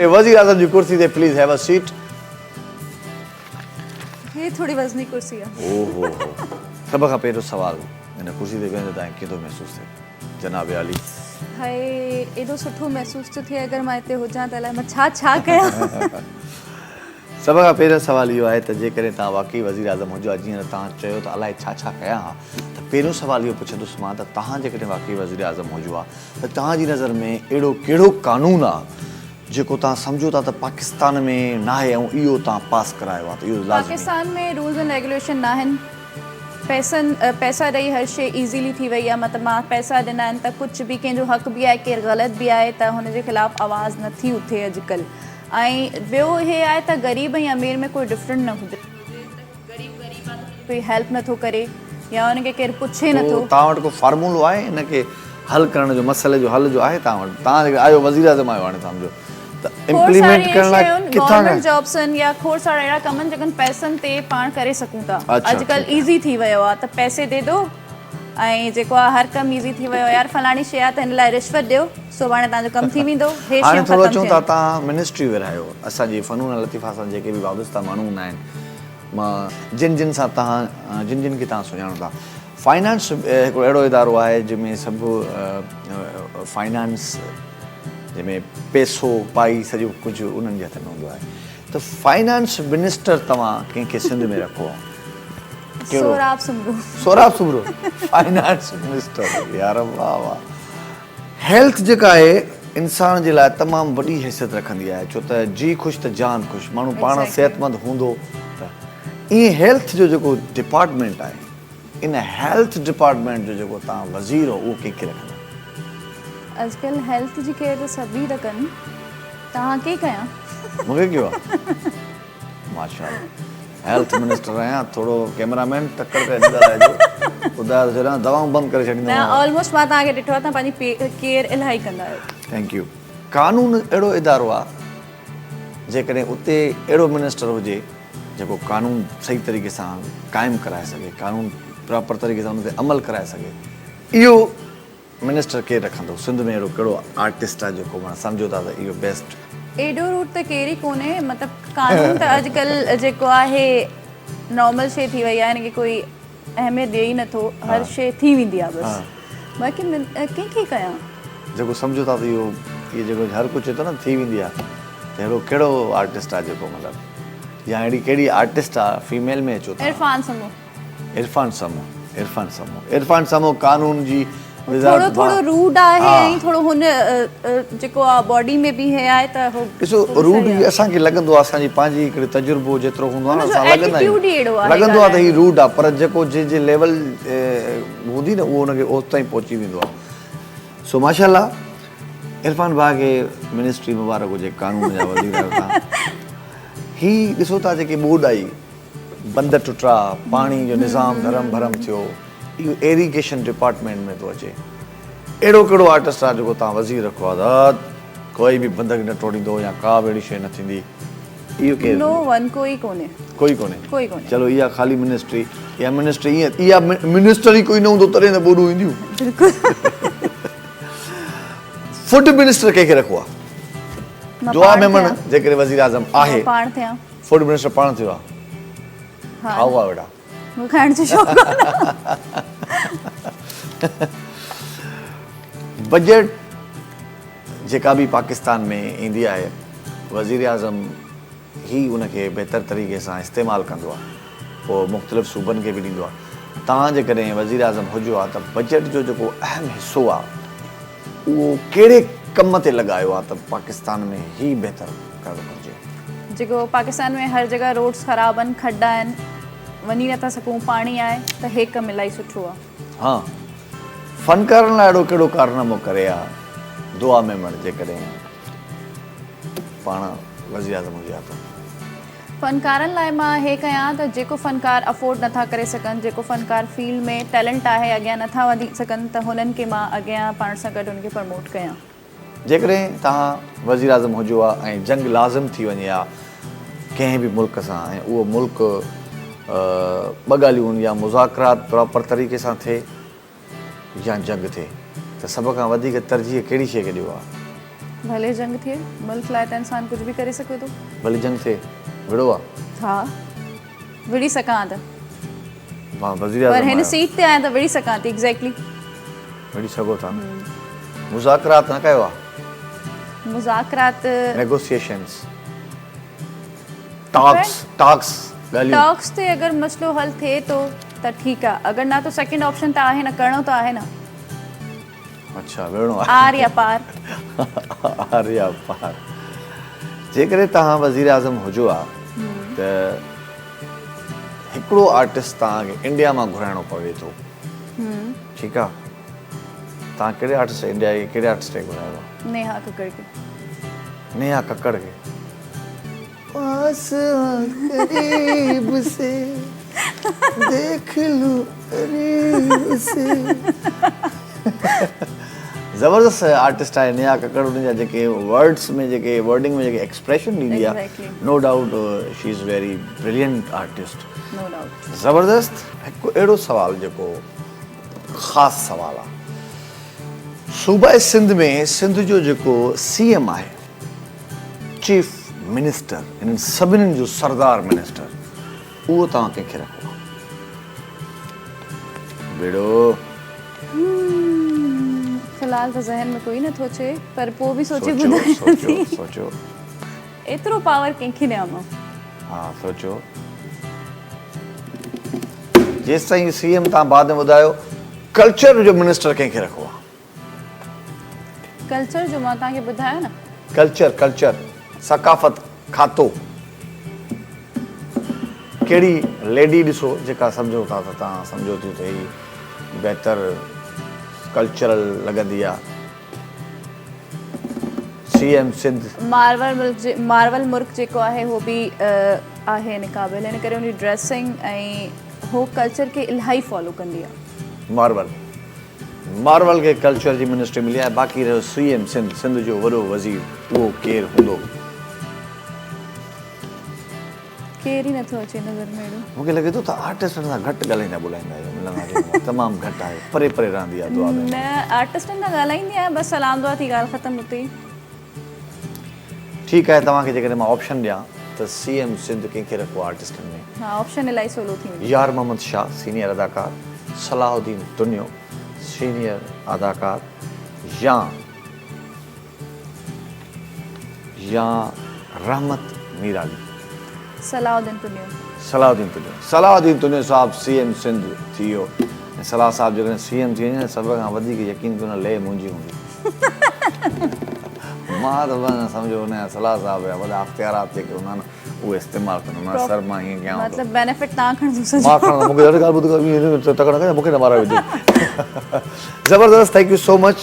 وزيراعظم جي ڪرسي تي پليز have a set. هي ٿوري وزني ڪرسي آ. او هو هو سڀ کان پهريون سوال هن ڪرسي تي ويهندي توهان کي ڪيئن ٿو محسوس ٿئي جناب عالي. هاء ايڏو سٺو محسوس ٿو ٿئي اگر مان هتي هجان ته الائي مان ڇا ڇا ڪيان. سڀ کان پهريون سوال اهو آهي ته جيڪڏهن توهان واقعي وزيراعظم هجو ها جيئن ته توهان چيو ته الائي ڇا ڇا ڪيان ها ته پهريون سوال اهو پڇندس مان ته توهان جيڪڏهن واقعي وزيراعظم هجو ها ته توهان جي نظر ۾ اهڙو ڪهڙو قانون آ جيڪو توهان سمجهو ٿا ته پاڪستان ۾ ناهي ۽ اهو توهان پاس ڪرايو آ ته اهو لازمي. پاڪستان ۾ رولز اينڊ ريگوليشن ناهن پئسن پئسا ڏئي هر شي ايزيلي ٿي وئي آ مطلب مان پئسا ڏنا آهن ته ڪجهه به ڪنهن جو حق به آهي ڪير غلط به آهي ته هن جي خلاف آواز نٿي اٿي اڄڪلهه ۽ ٻيو هي آهي ته غريب ۽ امير ۾ ڪوئي ڊفرنٽ نه هجڻ گهرجي ته غريب غريب آهي ته هن جي ڪوئي هيلپ نٿو ڪري يا هن کي ڪير پڇي نٿو. پوء توهان وٽ ڪو فارمولو آهي ان کي حل ڪرڻ جو مسئلي جو حل جو آهي توهان وٽ توهان جيڪڏهن آهيو وزيراعظم آهيو هاڻي سمجهو ته کوڙ ساري امپليمينٽ اهڙي ڪرڻ لاء شيون آهن ڪٿان گورنمينٽ کان جابس آهن يا کوڙ سارا اهڙا ڪم آهن جيڪن پئسن تي پاڻ ڪري سگهون ٿا اڇا اڄڪلهه ٺيڪ آهي. ايزي ٿي ويو آهي ته پئسي the دو ۽ جيڪو آهي هر ڪم ايزي ٿي ويو يار فلاڻي شي آهي ته هن لاء رشوت ڏيو سڀاڻي توهان جو ڪم ٿي ويندو هي هاڻي شيون ٿورو ختم اچون ٿا ٿين. توهان منسٽري ورهايو اسان جي فنون لطيفه سان جيڪي به وابسته ماڻهو هوندا آهن مان جن جن سان توهان جن جن کي توهان سڃاڻو ٿا فائنانس هڪڙو اهڙو ادارو آهي جنهن ۾ سڀ فائنانس جنهن ۾ پيسو پائي سڄو ڪجهه انهن جي هٿ ۾ هوندو آهي ته فائنانس منسٽر توهان ڪنهن کي سنڌ ۾ رکو ها ڪهڙو سهراب سومرو سهراب سومرو فائنانس منسٽر يار واه واه هيلٿ جيڪا آهي انسان جي لاء تمام وڏي حيثيت رکندي آهي ڇو ته جي خوش ته جان خوش ماڻهو پاڻ صحتمند هوندو ته ائين هيلٿ جو جيڪو ڊپارٽمينٽ آهي ان هيلٿ ڊپارٽمينٽ جو جيڪو توهان وزير هو اهو ڪنهن کي رکندا؟ اڄڪلهه هيلٿ جي ڪيئر ته سڀ ئي ٿا ڪن توهان کي ڪيان؟ مون کي ڪيو آهي ماشاء الله هيلٿ منسٽر آهيان ٿورو ڪيمرا مين تڪڙ ڪري نه ڳالهائجو ٻڌايو ته ڇڏيان دوائون بند ڪري ڇڏيندو نه آلموسٽ مان توهان کي ڏٺو آهي توهان پنهنجي ڪيئر الاهي ڪندا آهيو. Thank you قانون اهڙو ادارو آهي جيڪڏهن اتي اهڙو منسٽر هجي جيڪو قانون صحيح طريقي سان قائم ڪرائي سگهي قانون پراپر طريقي سان ان تي عمل ڪرائي سگهي اهو منسٽر ڪير رکندو؟ سنڌ ۾ اهڙو ڪهڙو آرٽسٽ آهي جيڪو معنيٰ سمجهو ٿا ته اهو بيسٽ. ايڏو روٽ ته ڪير ئي ڪونهي مطلب قانون ته اڄڪلهه جيڪو آهي نارمل شي ٿي وئي آهي ان کي ڪوئي اهميت ڏئي ئي نٿو هر شي ٿي ويندي آهي بس باقي ڪنهن کي ڪيان. جيڪو سمجهو ٿا ته اهو اهو جيڪو هر ڪو چئي ٿو نه ٿي ويندي آهي ته اهڙو ڪهڙو آرٽسٽ آهي جيڪو مطلب يا اهڙي ڪهڙي آرٽسٽ آهي فيميل ۾ اچو ٿا. عرفان سمون. عرفان سمون عرفان سمون عرفان سمون قانون جي وزارت ٿورو ٿورو روڊ آهي ۽ ٿورو هن جيڪو آ باڊي ۾ به هي آهي ته هو ڏسو روڊ به اسان کي لڳندو آ اسان جي پنهنجي هڪڙي تجربو جيترو هوندو آ نه اسان لڳندا آهيون لڳندو آ ته هي روڊ آ پر جيڪو جنهن جي ليول هوندي نه اهو ان کي اوستائين پهچي ويندو آ سو ماشاء الله عرفان ڀاء کي منسٽري مبارڪ هجي قانون جا وزير آهيو تان هي ڏسو ٿا جيڪي ٻوڏ آئي بند ٽٽا، پاڻي جو نظام ڌرم ڀرم ٿيو، اهو ايريگيشن ڊپارٽمينٽ ۾ ٿو اچي. اهڙو ڪهڙو آرٽسٽ آهي جيڪو توهان وزير رکو آهي ته ڪوئي به بند نه ٽوڙيندو يا ڪا به اهڙي شيء نه ٿيندي. اهو ڪير؟ نو ون، ڪوئي ڪونهي. ڪوئي ڪونهي. ڪوئي ڪونهي. چلو اها خالي منسٽري، اها منسٽري ائين اها منسٽر ئي ڪوئي نه هوندو تڏهن ته ٻوڏون اينديون. بلڪل. فوڊ منسٽر ڪنهن کي رکو آهي؟ دعا ميمڻ جيڪڏهن وزيراعظم آهي. مان پاڻ ٿيان. فوڊ منسٽر پاڻ ٿيو آ. کائو آ ويڙا. مون کائڻ جو شوق ڪونه. بجيٽ جيڪا به پاڪستان ۾ ايندي آهي وزيراعظم هي ان کي بهتر طريقي سان استعمال ڪندو آ پوء مختلف صوبن کي به ڏيندو آ توهان جيڪڏهن وزيراعظم هجو ها ته بجيٽ جو جيڪو اهم حصو آ اهو ڪهڙي ڪم تي لڳايو ها ته پاڪستان ۾ هي بهتر ڪرڻ گهرجي. جيڪو پاڪستان ۾ هر جڳهه روڊس خراب آهن کڏا آهن وڃي نٿا سگهون پاڻي آهي ته هي ڪم الاهي سٺو آهي. ها فنڪارن لاء اهڙو ڪهڙو ڪارنامو ڪري ها دعا ميمڻ جيڪڏهن پاڻ وزيراعظم هجي ها ته. فنڪارن لاء مان هي ڪيان ته جيڪو فنڪار افورڊ نٿا ڪري سگهن جيڪو فنڪار فيلڊ ۾ ٽيلنٽ آهي اڳيان نٿا وڌي سگهن ته هنن کي مان اڳيان پاڻ سان گڏ هن کي پرموٽ ڪيان. جيڪڏهن توهان وزيراعظم هجو ها ۽ جنگ لازم ٿي وڃي ها ڪنهن به ملڪ سان ۽ اهو ملڪ ٻه ڳالهيون يا مذاڪرات پراپر طريقي سان ٿئي يا جنگ ٿئي ته سڀ کان وڌيڪ ترجيح ڪهڙي شيء کي ڏيو ها؟ ڀلي جنگ ٿئي، ملڪ لاء ته انسان ڪجهه به ڪري سگهي ٿو. ڀلي جنگ ٿئي، وڙهو ها. ها وڙهي سگهان ها ته. مان وزيراعظم پر هن آهيان. سيٽ تي آهيان ته وڙهي سگهان ٿي ايگزيڪٽلي. وڙهي سگهو ٿا نه. مذاڪرات نه ڪيو ها. مذاڪرات. نيگوسيئيشنز. ٽاڪس ٽاڪس ڳالهيون. ٽاڪس تي اگر مسئلو حل ٿئي ٿو ته ٺيڪ آ اگر نه ته سيڪنڊ آپشن ته آهي نه ڪرڻو ته آهي نه. اڇا وڙهڻو آهي. آر يا پار. آر يا پار. جيڪڏهن توهان وزيراعظم هجو ها ته هڪڙو آرٽسٽ توهان کي انڊيا مان گهرائڻو پوي ٿو ٺيڪ آ توهان ڪهڙي آرٽسٽ انڊيا جي ڪهڙي آرٽسٽ کي گهرايو ها؟ نيها ڪڪڙ کي. نيها ڪڪڙ کي. پاس آ قريب سي ديک لو قريب سي زبردست آرٽسٽ آهي نيها ڪڪڙ ان جا جيڪي ورڊس ۾ جيڪي ورڊنگ ۾ جيڪي ايڪسپريشن ڏيندي آهي no doubt she is very brilliant artist زبردست. هڪ اهڙو سوال جيڪو خاص سوال آهي صوبائي سنڌ ۾ سنڌ جو جيڪو سي ايم آهي چيف منسٽر انهن سڀني جو سردار منسٽر اهو توهان ڪنهن کي رکو ها؟ وڙهو. في الحال ته ذهن ۾ ڪوئي نٿو اچي پر پوء به سوچي ٻڌايان ٿي. سوچو سوچو. ايترو پاور ڪنهن کي ڏيان مان. ها سوچو. جيستائين سي ايم توهان بعد ۾ ٻڌايو ڪلچر جو منسٽر ڪنهن کي رکو ها؟ ڪلچر جو مان توهان کي ٻڌايو نه. ڪلچر ڪلچر ثقافت کاتو ڪهڙي ليڊي ڏسو جيڪا سمجهو ٿا ته توهان سمجهو ٿيون ته هي بهتر ڪلچرل لڳندي آ سي ايم سنڌ. مارول ملڪ جي مارول مرڪ جيڪو آهي هو به آهي ان قابل ان ڪري ان جي ڊريسنگ ۽ هو ڪلچر کي الاهي فالو ڪندي آ. مارول مارول کي ڪلچر جي منسٽري ملي آهي باقي رهيو سي ايم سنڌ، سنڌ جو وڏو وزير اهو ڪير هوندو؟ ڪير ئي نٿو اچي نظر ۾ اهڙو. مون کي لڳي ٿو ته آرٽسٽن سان گهٽ ڳالهائيندا ٻولائيندا آهيو ملندا جلندا تمام گهٽ آهيو پري پري رهندي آهي دعا ۾ نه آرٽسٽن سان ڳالهائيندي آهيان بس سلام دعا ٿي ڳالهه ختم اتي ئي. ٺيڪ آهي توهان کي جيڪڏهن مان آپشن ڏيان ته سي ايم سنڌ ڪنهن کي رکو آرٽسٽن ۾؟ ها آپشن الائي سولو ٿي ويندو. يار محمد شاهه سينيئر اداڪار، صلاح الدين تنيو سينيئر اداڪار يا يا رحمت ميرالي. صلاح الدين تنيو. صلاح الدين تنيو صلاح الدين تنيو صاحب سي ايم سنڌ ٿي ويو ۽ صلاح صاحب جيڪڏهن سي ايم ٿي وڃي نه سڀ کان وڌيڪ يقين ڪيو نه لئه منهنجي هوندي. مان ته سمجهو ان جا صلاح صاحب جا وڏا اختيارات جيڪي هوندا نه اهي استعمال ڪندو مان سر مان هيئن ڪيان ٿو. مطلب بينيفٽ تان کڻندو سڄو. مان کڻندو مونکي ڏاڍي ڳالهه ٻڌ ائين تڪڙ نه ڪجان مونکي نه مارائي وجهي. زبردست thank you so much.